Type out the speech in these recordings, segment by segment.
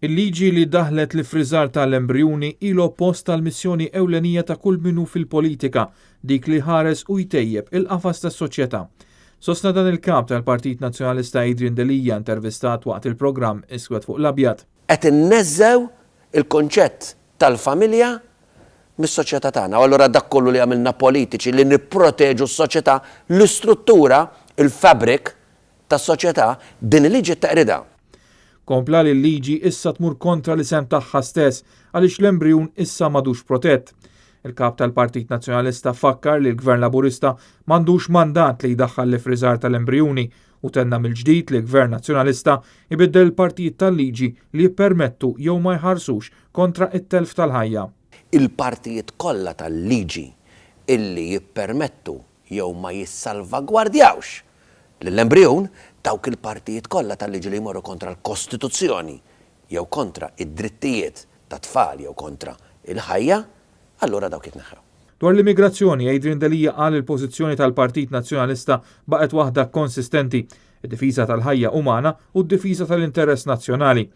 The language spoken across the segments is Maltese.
Il-liġi li daħlet l-iffriżar tal-embrijuni hi l-oppost tal-missjoni ewlenija ta' kull min hu fil-politika, dik li jħares u jtejjeb il-qafas tas-soċjetà. Sostna dan il-Kap tal-Partit Nazzjonalista Adrian Delia intervistat waqt il-programm Iswed fuq l-Abjad. Qed inneżżgħu l-kunċett tal-familja mis-soċjetà tagħna. U allura dak kollu li għamilna politiċi li nipproteġu s-soċjetà, l-istruttura, il-fabric tas-soċjetà, din il-liġi teqridha. Kompla li l-liġi issa tmur kontra l-isem tagħha stess għaliex l-embrijun issa m'għadux protett. Il-Kap tal-Partit Nazzjonalista fakkar li l-Gvern Laburista m'għandux mandat li jdaħħal l-iffriżar tal-embrijuni u tenna mill-ġdid li Gvern Nazzjonalista jbiddel il-partijiet tal-liġi li jippermettu jew ma jħarsux kontra t-telf tal-ħajja. Il-partijiet kollha tal-liġi illi jippermettu jew ma jissalvagwardjawx lill-embrijun, dawk il-partijiet kollha tal-liġi li jmorru kontra l-Kostituzzjoni jew kontra d-drittijiet tat-tfal jew kontra l-ħajja, allura dawk jitneħħew. Dwar l-immigrazzjoni, Adrian Delia qal li l-pożizzjoni tal-Partit Nazzjonalista baqgħet waħda konsistenti, id-difiża tal-ħajja umana u d-difiża tal-interess nazzjonali.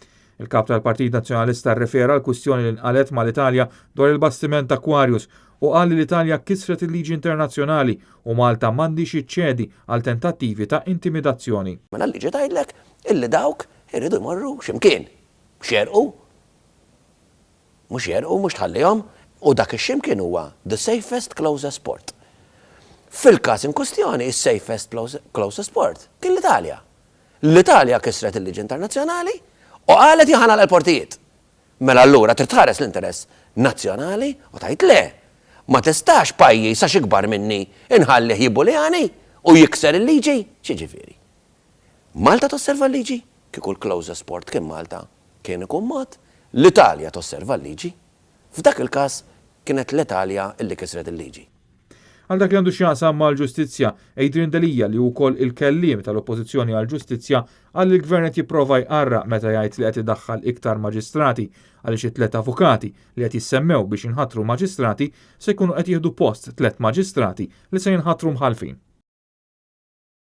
Il-Kap tal-Partit Nazzjonalista rrefera għall-kwistjoni li nqalgħet mal-Italja dwar il-bastiment Aquarius u qal li l-Italja kisret il-liġi internazzjonali u Malta m'għandhiex iċċedi għal tentattivi ta' intimidazzjoni. Mela l-liġi tgħidlek illi dawk iridu jmorru xi mkien. Mhux jegħrqu. Mhux jegħrqu, mhux tħallihom, u dak ix-xi mkien huwa the safest closest port. Fil-każ in kwistjoni, is-safest closest port kien l-Italja. L-Italja kisret il-liġi internazzjonali u qalet jien ħa nagħlaq il-portijiet. Mela allura trid tħares l-interess nazzjonali u tgħid le. Ma tistax pajjiż għax ikbar minni inħallih jibbulijani u jikser il-liġi. X'jiġifieri? Malta tosserva l-liġi? Kieku l-closest port kien Malta, kien ikun mod. L-Italja tosserva l-liġi. F'dak il-każ kienet l-Italja li kisret il-liġi. Għal dak li għandu x'jaqsam mal-ġustizzja, Adrian Delia li hu wkoll il-kelliem tal-Oppożizzjoni għall-Ġustizzja qal li l-Gvern qed jipprova jqarraq meta jgħid li qed idaħħal iktar maġistrati għaliex it-tlett avukati li qed jissemmew biex jinħatru maġistrati se jkunu qed jieħdu post tlett maġistrati li se jinħatru mħallfin.